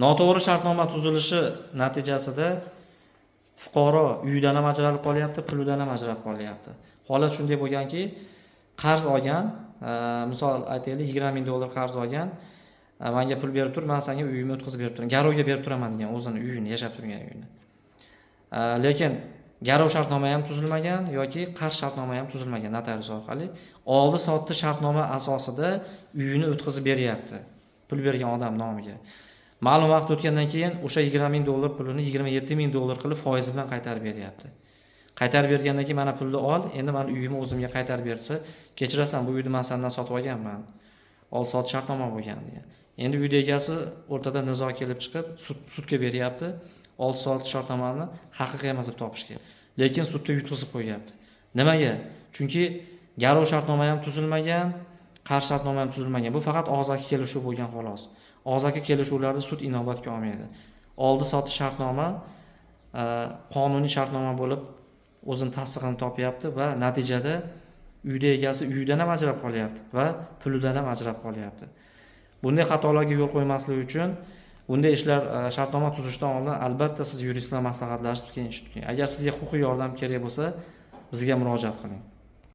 Noto'g'ri shartnoma tuzilishi natijasida fuqaro uyidan ham ajralib qolyapti, pulidan ham ajralib qolyapti. Holat shunday bo'lganki, qarz olgan, misol aytaylik, 20 000 dollar qarz olgan, manga pul berib tur, man senga uyimni o'tkazib berib turaman, garovga berib turaman degan, o'zini uyini, yashab turgan uyini. Lekin garov shartnoma ham tuzilmagan yoki qarz shartnoma ham tuzilmagan. Notarius orqali oldi sotdi shartnoma asosida uyini o'tkazib beryapti pul bergan odam nomiga. Ma'lum vaqt o'tgandan keyin o'sha 20 000 dollar pulini 27 000 dollar qilib, foizi bilan qaytarib beryapti. Qaytarib bergandan keyin, mana pulni ol, endi mani uyimni o'zimga qaytarib bersa, kechirasan, bu uyni man sendan sotib olganman, oldi sotdi shartnoma bo'lgan degan. Endi uyni egasi o'rtada nizo kelib chiqib, sudga beryapti, oldi sotdi shartnomani haqiqiy emas deb topishga. Lekin sudda yutqizib qo'yyapti. Nimaga? Chunki garov shartnoma ham tuzilmagan, qarz shartnoma ham tuzilmagan. Bu faqat og'zaki kelishuv bo'lgan, xolos. Og'zaki kelishuvlarni sud inobatga olmaydi. Oldi sotdi shartnoma qonuniy shartnoma bo'lib o'zini tasdig'ini topyapti va natijada uyni egasi uyidan ham ajrab qolyapti va pulidan ham ajrab qolyapti. Bunday xatolarga yo'l qo'ymaslik uchun bunday ishlar, shartnoma tuzishdan oldin albatta siz yurist bilan maslahatlashib, keyin ish tuting. Agar sizga huquqiy yordam kerak bo'lsa, bizga murojaat qiling.